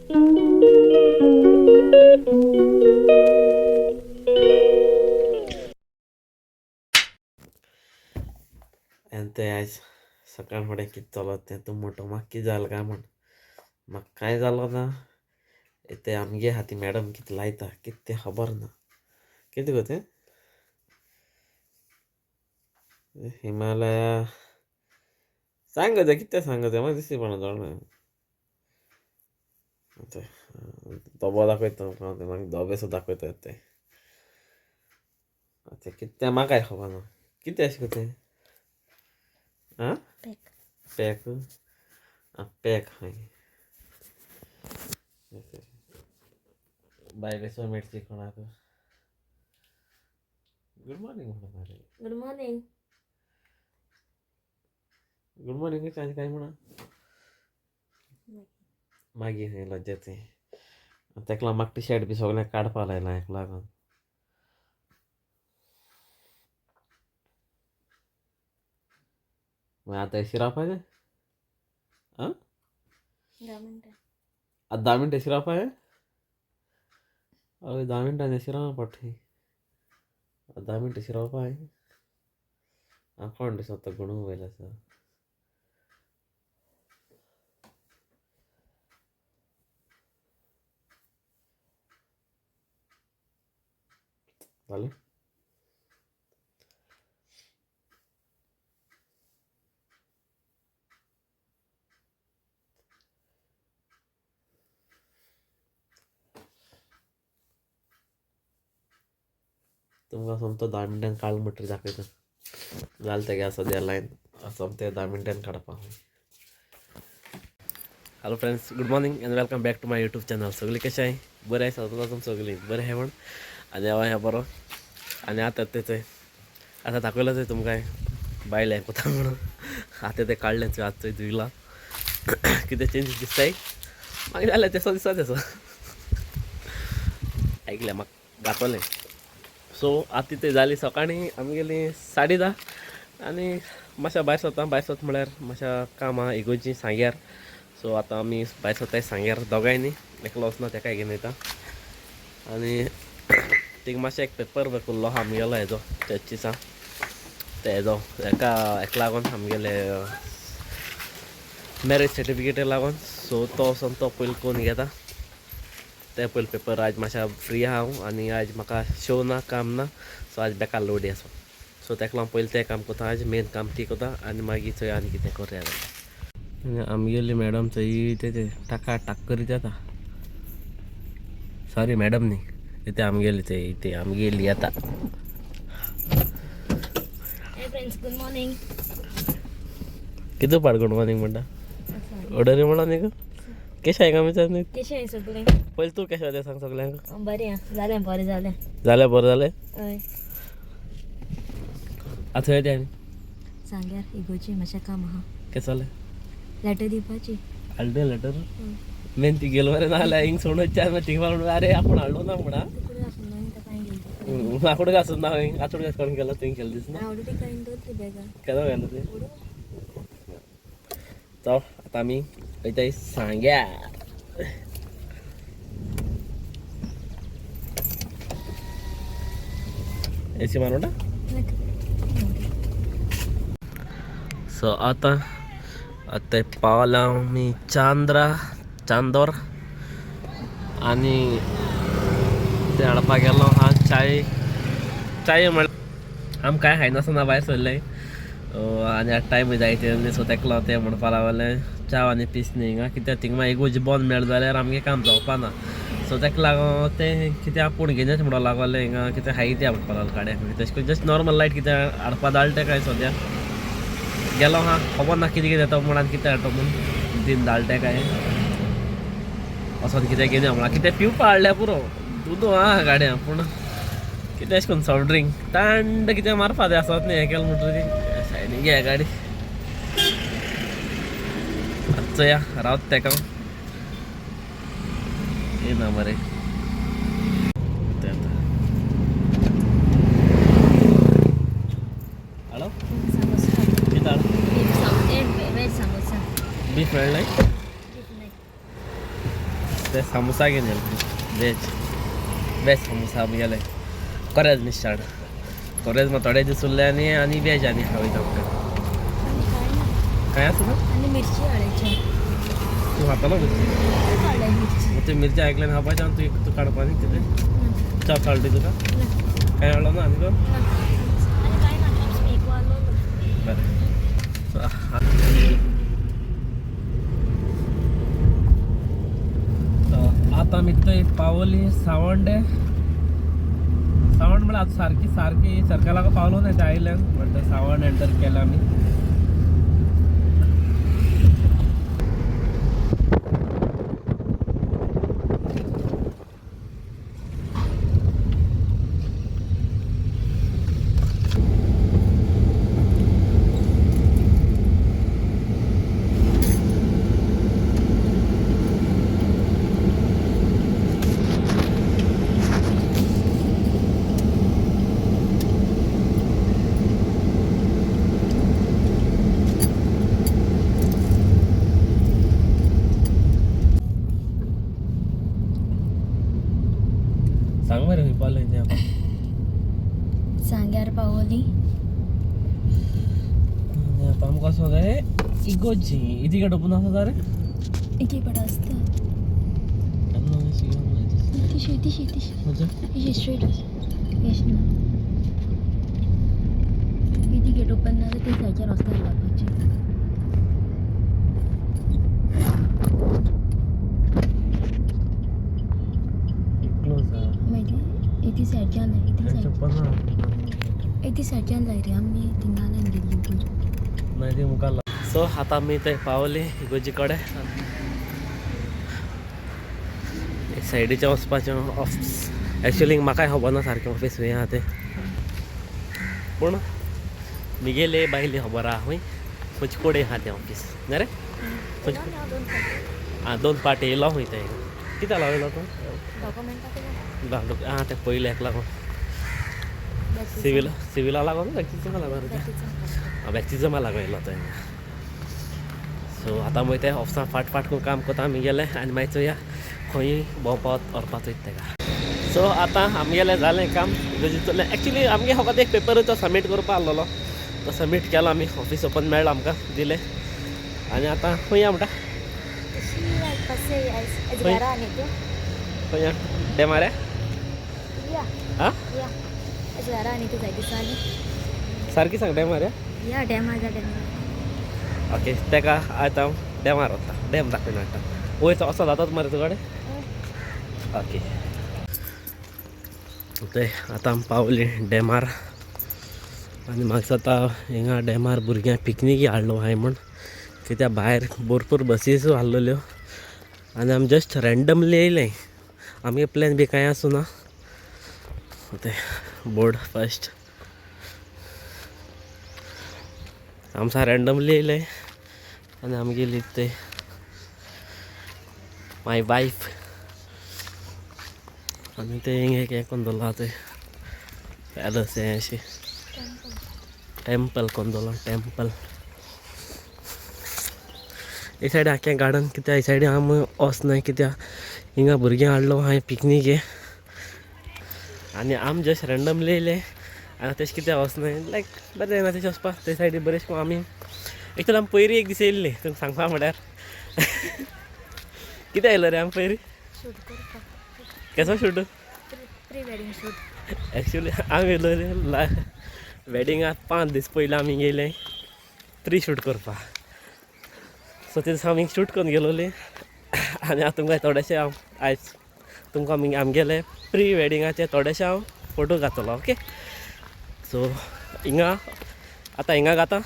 आनी ते आयज सकाळ फुडें कितें चलत तें तूं म्हणटा म्हाका कितें जालें काय म्हण, म्हाका कांय जालो ना. ते आमगे आहा ती मॅडम कितें लायता कितें तें खबर ना. कितें गो तें हिमालया सांग गो तें कितें सांग गो तें म्हाका दिसता पण जाणा तें धोबो दाखयता तुमकां तें मागीर धोबे सो दाखयता तें. तें कितें तें म्हाकाय खबर ना कितें अशें गो तें. आं पॅक आं पॅक खंय बायले सो मेळची कोणाक. गुड मॉर्निंग म्हणा. Good morning. Good morning आनी काय म्हणा मागीर खंय लज्जा ती. तेका लागून म्हाका टी शर्ट बी सगळें काडपा लायलां हेका लागून. मागीर आतां एशी रावपाचें. आं 10 मिनटां. आतां 10 मिनटां एशी रावपाचें. हय 10 मिनटां एशी रावपा पडटा. 10 मिनटां एशी रावपाचें. आं कोण दिसता गुणू वयलो आसा. जालें. तुमकां सोमतो 10 मिनटान काडलो म्हणटरी दाखयता. जालें तेगे सद्या लायन सोमतें 10 मिनटान काडपा. Hello friends, good morning and welcome back to my YouTube channel. सगळीं कशें आहाय? बरें आसा तुम सगळीं बरें आहाय म्हण. आनी हांव आहा बरो. आनी आतां तें आतां दाखयलां थंय तुमकां बायलें कोता म्हणून. आतां तें काडलें थंय आतां थंय धुयलां. कितें चेंजीस दिसताय मागीर जालें तेसो दिसता तेसो आयकलें म्हाका दाखयलें. सो आतां थंय जाली सकाळीं आमगेली 10:30 आनी मातशें भायर सरता. भायर सरता म्हळ्यार मातशें काम आहा इगोर्जी सांग्यार. सो आतां आमी भायर सरताय सांग्यार दोगांय न्ही, एकलो वचना तेकाय घेवन वयता. आनी थिंगा मातशें एक पेपर वर्क उरलो आहा आमगेलो हेजो चर्चीचा ते हेजो हेका हेका लागून आमगेले मॅरेज सर्टिफिकेटी लागून. सो तो वचोन तो पयलीं करून घेता. ते पयले पेपर आज मातशें फ्री आहा हांव आनी आज म्हाका शो ना काम ना. सो आज बेकार लोडी आसा. सो तेका लागून पयलीं तें काम करता आज, मेन काम ती करता आनी मागीर थंय आनी कितें करुया जाल्यार. आनी आमगेली मॅडम थंय ते टाका टाक करीत येता. सॉरी मॅडम न्ही, इथे आमगेली ते इथे आमगेली येता. हे फ्रेंड्स, गुड मॉर्निंग. कितें पाड गुड मॉर्निंग म्हणटा? ऑर्डरी म्हणा न्ही गो. केशें आहा विचार न्ही. कशें आहाय सगळें? पयलीं तूं कशें आहा तें सांग सगल्यांक. बरें आहा. जालें बरें जालें. जालें बरें जालें. हय. आतां खंय ते आमी? सांग्यार इगोर्जी मातशें काम आहा. कें चलें? लेटर दिवपाची. हाडलें लेटर? मेन ती गेलो मरे, नाजाल्यार हिंग सोडून चार मागीर थिंगा म्हणून अरे आपूण हाडलो ना म्हणा. तुकडे आसून ना ताका हांवें गेली. आकुडो आसून ना हांवें आतुड कोण गेलो तुवें केलें दिसना. हांव ती काडून दवरली बॅगान. केदो गेलो तें? चल आतां आमी वयताय सांग्यार. एसी मारून. सो आतां आतां पावला आमी चांद्रा चांदोर आनी ते हाडपाक गेलो आहा चाय. चाय म्हळ्यार आम कांय खायनासतना भायर सरले आनी आतां टायमूय जायते. सो तेका लागून तें म्हणपा लागलें च्या आनी पीस न्ही हिंगा कित्याक थिंगा मागीर इगोर्ज बंद मेळ्ळें जाल्यार आमगें काम जावपा ना. सो तेका लागून तें कितें आपूण घेनच म्हणपाक लागलें हिंगा कितें हाय तें म्हणपाक लागलें गाड्याक. तशें करून जस्ट नॉर्मल लायट कितें हाडपा धाडलें तें काय सद्या गेलो आहा. खबर ना कितें कितें येता म्हूण आनी कितें हाडटा म्हूण दिन धाडलें तें काय वचोन कितें घेवन या म्हणा. कितें पिवपा हाडल्यार पुरो, दुदू आहा गाड्यां पूण कितें अशें करून सॉफ्ट ड्रिंक थंड कितें मारपा तें आसत न्ही हें केलें म्हणटकीर सायडीन घे गाडी. आतां चोया रावत तेका येना मरे. हाडो सामोसा. कितें हाड? Beef samosa. Veg samosa. Beef मेळ्ळें? बीफ नाही. ते सामोसा घेवन गेले, वेज वेज सामोसा आमगेले कोरेज मिश्रण कोरेज मात थोडे दीस उरले आनी आनी वेज आनी खावयता आमकां. आनी कांय ना. काय आसा ना? आनी मिरची हाडायची. तूं खातलो मिरची? हाडल्या मिरची. तूं मिरची आयकल्यान खावपाचें आनी तूं तूं काडपा न्ही कितें चॉप्स हाडली तुका? कांय हाडलो ना आनी कोण? आनी कांय ना, चॉप्स मेकू आलो. बरें. आतां आमी थंय पावली सावंडे. सावंड म्हळ्यार आतां सारकी सारकी सर्कलाक पावलो ना ते आयल्यान, बट सावंड एंटर केला आमी. सांग मरे खंय पावले ते आतां? सांग्यार पावली. आनी आतां आमकां वचोंक जाय इगोर्जी. इदी गेट ओपन आसा रे? एक पड आसता. तिशी तिशी तिशी. तिशी स्ट्रेट येश ना, इदी गेट ओपन ना जाल्यार ते सायडच्यान रस्त्यार वचपाचें. क्लोज आहा. मागीर इती सायडच्यान जाय, इती सायड. ओपन आहा. इती सायडच्यान जाय रे, आमी थिंगाल्यान गेल्ली पयर. मागीर ती मुखार. सो आतां आमी थंय पावली इगोर्जी कडेन. सायडीचें वचपाचें ऑफिस. एक्चुली म्हाकाय खबर ना सारकें ऑफिस खंय आहा तें, पूण मिगेले बायले खबर आहा खंय खंयचे कडेन आहा तें ऑफिस न्ही रे? आं, दोन पार्टी येयलो खंय तें. कितें लायलो तूं? आं, तें पयलें हेका लागून सिवील सिविला लागून बॅप्टिजमा लागून रे तें. बॅप्टिजमा लागून येयलो तो. सो आतां मागीर ते ऑफिसान फाट फाट करून काम करता आमी गेले आनी मागीर चोया खंय भोंवपाक व्हरपाक वयता तेका. सो आतां आमगेलें जालें काम इगर्जेंतलें. एक्चुली आमगे फकत एक पेपर तो सबमीट करपा आसलेलो, तो सबमीट केलो आमी. ऑफिस ओपन मेळ्ळो आमकां, दिलें. आनी आतां खंय या म्हणटा? खंय या? डेमार आं, सारकी सांग, डेमार? या, डॅमार जा, डॅमार. ओके, तेका आतां हांव डॅमार वता, डॅम दाखयना हाडटा. वयर असो जातात मरे तुकडे. ओके, ते आतां आमी पावली डॅमार. आनी म्हाका दिसता हिंगा डॅमार भुरग्यांक पिकनीक हाडलो हांवें म्हूण, कित्याक भायर भरपूर बसीस आहलेल्यो आनी आमी जस्ट रँडमली येयले. आमगे प्लॅन बी कांय आसूं ना. ते बोर्ड फर्स्ट आमचा रँडमली येयले आनी आमगेली ते my wife आनी ते हिंगा एक हें कोन्न दवरलां ते पॅलस हें अशें टेम्पल कोन्न दवरलां टेम्पल. हे सायडीन आख्खें गार्डन, कित्याक हे सायडीन आमी वचनाय, कित्याक हिंगा भुरग्यांक हाडलो हांवें पिकनीक हे आनी आमी जस्ट रँडमली येयले आनी तशें कित्याक वचनाय, लायक बरें जायना तशें वचपाक ते सायडीन. बरें करून आमी एक्चुअली आमी पयरी एक दीस येयल्ली. तुमकां सांगपा म्हळ्यार कितें आयलो रे आमी पयरी? शूट करपाक. केसो shoot? Pre wedding shoot. Actually आमी येयलो रे वेडिंगाक 5 दीस पयलीं आमी गेले प्री शूट करपाक. सो ते दिसा आमी शूट करून गेलोली आनी आतां तुमकां थोडेशे हांव आयज तुमकां आमी आमगेले प्री वेडिंगाचे थोडेशे हांव फोटो घातलो. ओके, सो हिंगा आतां हिंगा घाता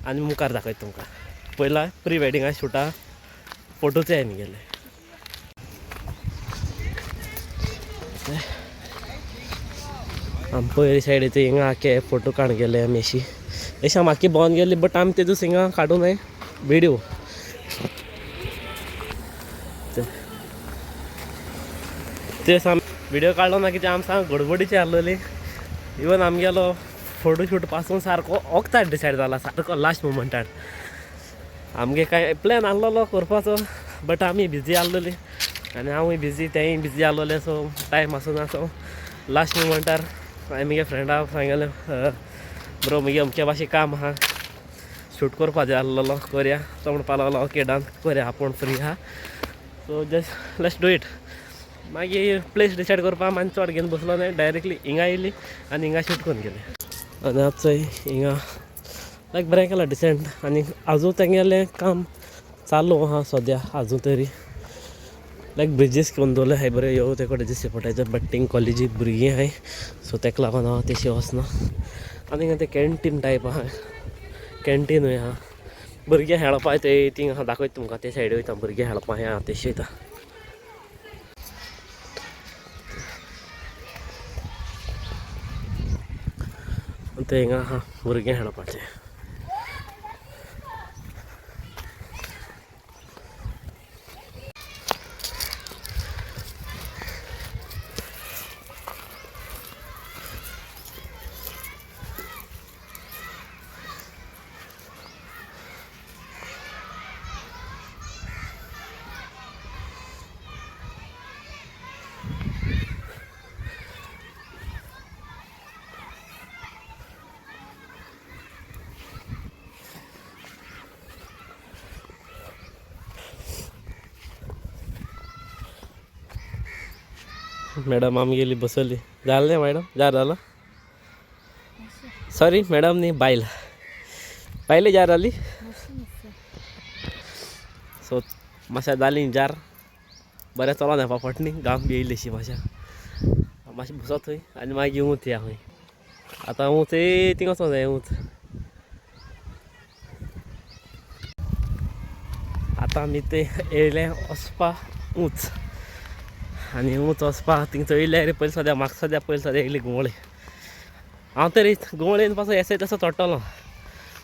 आनी मुखार दाखयता तुमकां. पयला प्री वेडिंगा शुटा फोटोचे आमी गेले. आमी पयली सायडीचे हिंगा आख्खे फोटो काड गेले आमी. अशी अशी आमी आख्खी भोंवन गेल्ली, बट आमी ते दीस हिंगा काडूं न्हय विडियो. ते आमी विडियो काडलो ना कित्याक आमी सामकें गडबडीचे आहलोली. इवन आमगेलो फोटोशूट पासून सारको वखदार डिसायड जाला सारको लास्ट मुमेंटार. आमगे कांय प्लॅन आहलोलो करपाचो, बट आमी बिजी आहलोली. आनी हांवूय बिजी, तेंय बिजी आसलोलें. सो टायम आसना. सो लास्ट मुमेंटार हांवें म्हगे फ्रेंडाक सांगलें, ब्रो मुगे अमके भाशेन काम आहा, शूट करपा जाय आसलेलो, करया. तो म्हणपा लागलो ओके डन करया, आपूण फ्री आहा, so just let's do it. मागीर प्लेस डिसायड करपाक मागीर चड घेवन बसलो न्हय, डायरेक्टली हिंगा येयली आनी हिंगा शूट करून गेले. आनी आतां चोय हिंगा लायक बरें केलां डिसेंट. आनी आजून तेंगेलें काम चालू आहा सद्या आजून तरी. लायक ब्रिजीस करून दवरले आहाय बरे, यो ते कडेन दिसचे पडटा. बट थिंग कॉलेजी भुरगीं आहाय, सो तेका लागून हांव तेशी वचना. आनी हिंगा तें कॅन्टीन टायप आहा, कॅन्टीनूय आहा, भुरगीं खेळपा ते थिंग दाखयता तुमकां. ते सायडी वयता भुरगीं खेळपा आहा तेशी वयता. ते हिंगा आहा भुरगीं खेळपाचें. मॅडम आमगेली बसवली. जालें मॅडम, जार जालो? सॉरी मॅडम न्ही, बायल बायले जार जाली. सो मातशें जाली जार, बरें चलोन येवपा पडटा न्ही, घाम बी येयली अशी. मातशें मातशें बसत थंय आनी मागीर ऊंच या खंय. आतां ऊंच थिंग वचोंक जाय ऊंच. आतां आमी ते येयले वचपा ऊंच. आनी ऊंच वचपा थिंग चोयले रे पयलीं सद्या, म्हाका सद्या पयलीं सद्या येयली घुंवळी. हांव तरी घुंवळेन पासून येसो तसो चडटलो,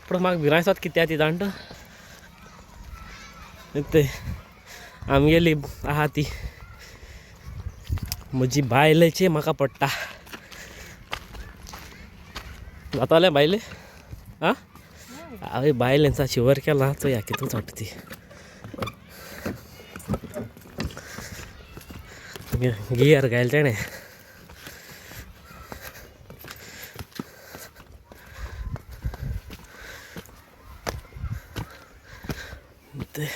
पूण म्हाका भिरांत दिसता कित्याक ती जाणटा. ते आमगेली आहा ती म्हजी बायलेची म्हाका पडटा. जातालें बायले? आं हांवें बायलेंचा शिवर केला, चोया कितू चडटा ती. गियर घायल तेणें. ते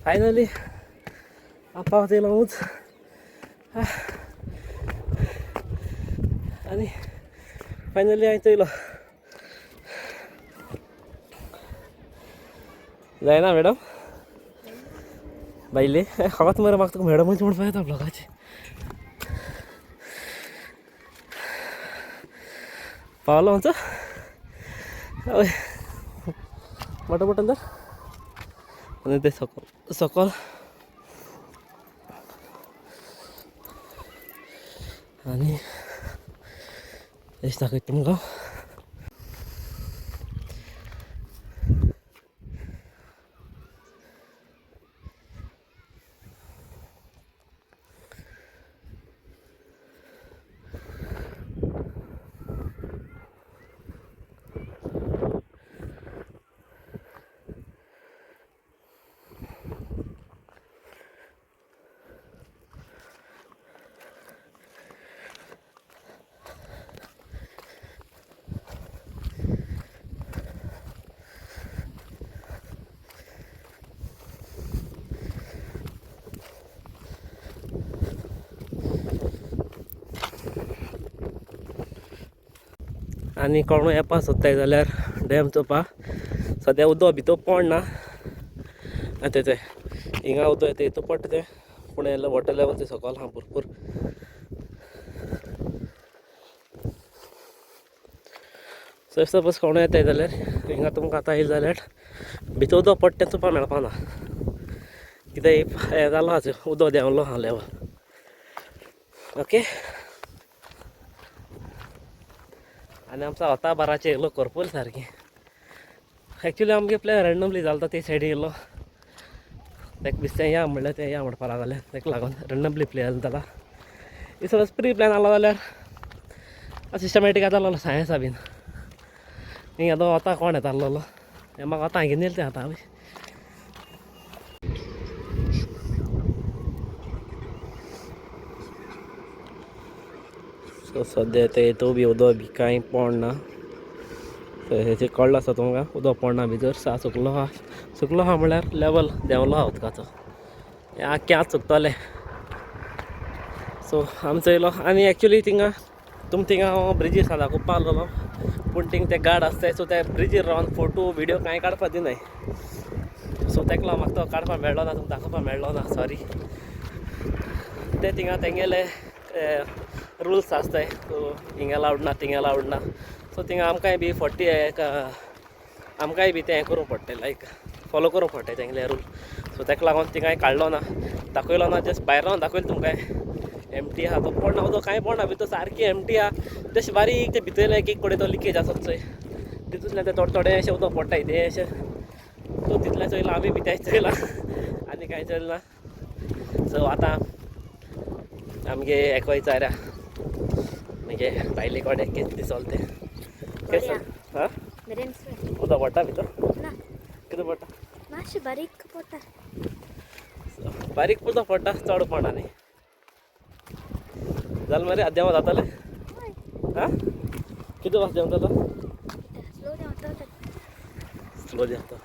फायनली पावतलो ऊंच. आनी फायनली हांवें चोयलो. जायना मॅडम बायले हांवाच मरे, म्हाका तुका मॅडमाची म्हणपा येता ब्लॉगाचे. पावलो आमचो हय मोटो बटन तर. आनी ते सकल सकल आनी हें दाखयता तुमकां. आनी कोणूय येवपा सोदताय जाल्यार डॅम चोवपा सद्या उदक भितर पडना आतां तें हिंगा उदक येता हितू पडटा तें, पूण वॉटर लेवल तें सकयल आहा भरपूर. सो if suppose कोणूय येताय जाल्यार हिंगा तुमकां आतां येयले जाल्यार भितर उदक पडटा तें चोवपा मेळपा ना, कित्याक हें जालो आहा उदक देंवलो आहा लेवल. ओके, आनी आमचो आतां बाराचेर येयलो करपूल सारकें. एक्चुली आमगे प्लॅन रँडमली जाता ते सायडीन येयलो, ताका दिसतें या म्हणल्यार तें या म्हणपा लागलें, ताका लागून रँडमली प्लॅन जाला. If suppose pre plan आसलो जाल्यार सिस्टमॅटीक जातालो सायन्सा बीन. हिंगा तो आतां कोण येतालो हें म्हाका आतां घेवन येयलें तें आतां. सो सद्या ते हितू बी उदक बी कांय पडना, हेचें कळ्ळो आसा तुमकां उदक पडना भितर. सा सुकलो आहा, सुकलो आहा म्हणल्यार लेवल देंवलो आहा उदकाचो, हें आख्खें आज सुकतलें. सो आमचो येयलो आनी एक्चुली थिंगा तुम थिंगा हांव ब्रिजीर सा दाखोवपा आहलोलो, पूण थिंग ते गार्ड आसताय, सो ते ब्रिजीर रावन फोटो विडियो कांय काडपा दिनाय. सो तेका लागून म्हाका तो काडपा मेळ्ळो ना, तुमकां दाखोवपा मेळ्ळो ना, सॉरी. ते थिंगा तेंगेले रुल्स आसताय, सो हिंगा अलावड ना, थिंगा अलावड ना. सो थिंगा आमकांय बी 40 एक आमकांय बी तें हें करूंक पडटा, लायक फॉलो करूंक पडटा तेंगेले रूल. सो तेका लागून थिंगाय काडलो ना, दाखयलो ना, जस्ट भायर रावन दाखयलो तुमकां. एमटी आहा तो पडना उदक कांय पडना भितर, सारकी एमटी आहा. जशें बारीक ते भितर एक एक कडेन तो लिकेज आसत चोय, तितूंतल्यान ते थोडे थोडे अशें उदक पडटा तें अशें. सो तितलें चोयलां आमी बी तेंच चोयलां आनी कांय चोयलें ना. सो आतां आमगे एको विचारया मागीर भायले कडेन कितें चोल तें. बरें. हां, बरें. उदक पडटा भितर? ना. कितें पडटा? मातशें बारीक पडटा. बारीक उदक पडटा, चड पडना न्ही. जालें मरे, आतां देंवो जातलें. हय. हां, कितें वाज देंवता तो? स्लो देंवता. स्लो देंवता.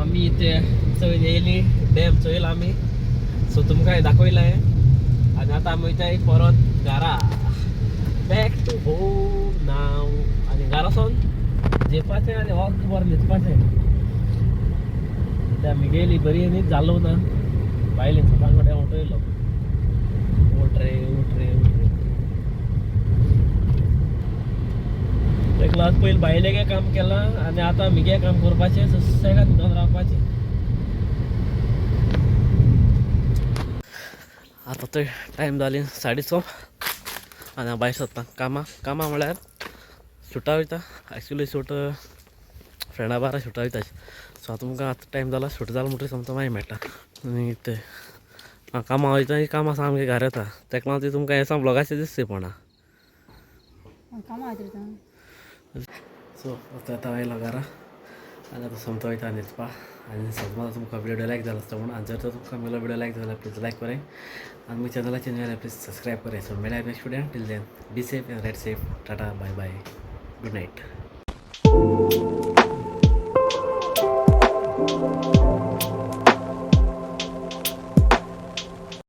आमी इथे चोयन येयली, डॅम चोयला आमी, सो तुमकां दाखयलां. आनी आतां आमी वयताय परत घरा, बॅक टू होम नाव. आनी घरा वचोन जेवपाचें आनी वख बरें न्हिदपाचें. ते आमी गेली बरी न्हीद जालो ना, बायलेन सकाळ फुडें उठयलो, उठ रे उठ रे उठ रे. ताका लागून पयलीं बायलेगे काम केलां आनी आतां मिगे काम करपाचें, सुसेगाद न्हिदोन रावपाचें. आतां थंय टायम जाली 6:30 आनी हांव भायर सरता कामां. कामां म्हळ्यार शुटा वयता, एक्चुली शूट फ्रेंडा बारा शुटा वयता. सो आतां तुमकां आतां टायम जाला, शूट जालो म्हणटकीर समतो मागीर मेळटा. आनी ते कामां वयता, कामां सामकें घरा येता, तेका लागून ती तुमकां हें साम ब्लॉगाचें दिसता पडना. कामां वयता. सो आतां आतां आयलो घरा आनी आतां सोमतो वयता न्हिदपा. आनी समज तुमकां विडियो लायक जालो आसता म्हणून, आनी जर तर तुमकां म्हगेलो विडियो लायक जाल्यार प्लीज लायक कराय आनी म्हज्या चॅनलाचेर न्यू जाल्यार प्लीज सबस्क्रायब कराय. सो मेळया next video, till then be safe and ride safe. Tata, bye bye, good night.